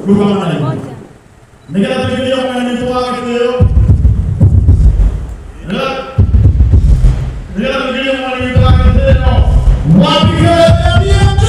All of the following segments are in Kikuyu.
Rũgama na igũrũ nĩgetha tũingĩrie mũgeni witũ wa gĩtĩo, nĩgetha tũingĩrie mũgeni witũ wa gĩtĩo. Wapige BMG.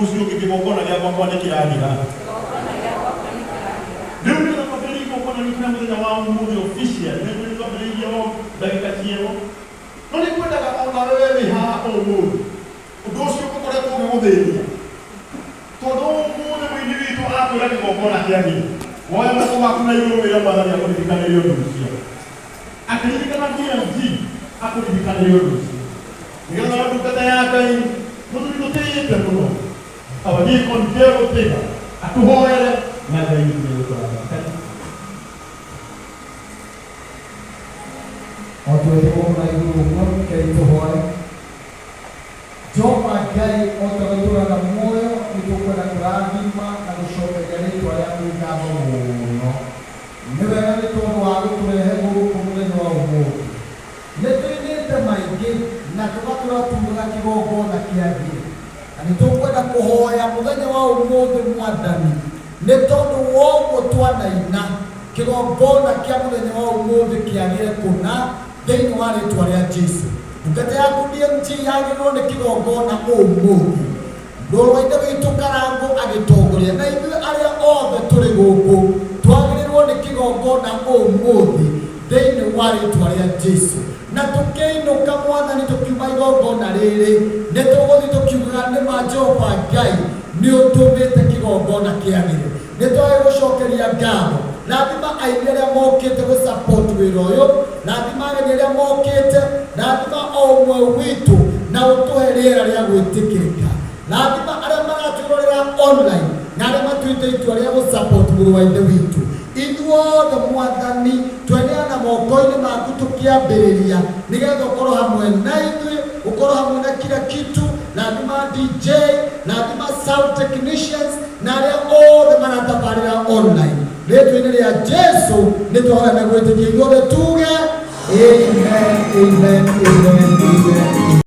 Ũndũ ũcio ũngĩ, kĩgongona gĩa gwakwa nĩ kĩragira. Rĩu nĩgetha twambĩrĩrie igongona rĩu rĩa mũthenya wa ũmũthĩ official, nĩ twambĩrĩirie o ndagĩka ciero, no nĩ ngwendaga onawe we wĩ haha ũmũthĩ, ũndũ ũcio ũkoretwo ũgĩgũthĩnia, tondũ ũmũthĩ mũini witũ akwĩra kĩgongona kĩagĩre, woe moko maku na igũrũ, wĩre Mwathani akũririkanĩrie ũndũ ũcio. Akĩririkana DMG, akũririkanĩrie ũndũ ũcio, nĩgetha ndungata ya Ngai, mũthuri tũtĩĩte mũno, Deacon Jerũ Tiga, atũhoere na Ngai witũ nĩegũtũrathima. O twete guoko na igũrũ ũguo, rekei tũhoe. Jehova Ngai, o ta ũrĩa ũtũũraga muoyo, nĩ tũkwenda kũrathima na gũcokeria rĩtwa rĩaku ngatho mũno. Nĩ wega nĩ tondũ wa gũtũrehe gũkũ mũthenya wa ũmũthĩ. Nĩ tũinĩte maingĩ na tũgatũra tugaga kĩgongona kĩagĩre, na nĩ tũkwenda kũhoya mũthenya wa ũmũthĩ, Mwathani, nĩ tondũ woguo twanaina, kĩgongona kĩa mũthenya wa ũmũthĩ kĩagĩre kũna thĩinĩ wa rĩtwa rĩa Jesu. Ndungata yaku DMG yagĩrĩrwo nĩ kĩgongona ũmũthĩ, mũrũ wa ithe witũ Karango agĩtongoria, na ithuĩ arĩa othe tũrĩ gũkũ twagĩrĩrwo nĩ kĩgongona ũmũthĩ thĩinĩ wa rĩtwa rĩa Jesu. Na tũkĩinũka, Mwathani, tũkiuma igongona rĩrĩ, nĩ tũgũthiĩ tũkiugaga nĩ ma Jehova Ngai nĩ ũtũmĩte kĩgongona kĩagĩre. Nĩ twage gũcokeria ngatho. Rathima aini arĩa mokĩte gũ support wĩra ũyũ, rathima ageni arĩa mokĩte, rathima o ũmwe witũ na ũtũhe rĩera rĩa gwĩtĩkĩrĩka. Rathima arĩa maratwĩrorera online na arĩa matuĩte itua rĩa gũ support mũrũ wa ithe witũ. Ithuothe, Mwathani, tweneana moko-inĩ maku tũkĩambĩrĩria, nĩgetha ũkorwo hamwe na ithuĩ, ũkorwo hamwe na kila kitu. Rathima DJ, rathima sound technicians na arĩa othe maratabarĩra online. Rĩtwa-inĩ rĩa Jesu nĩ twahoya na gwĩtĩkia, ithuothe tuge amen, amen, amen, amen.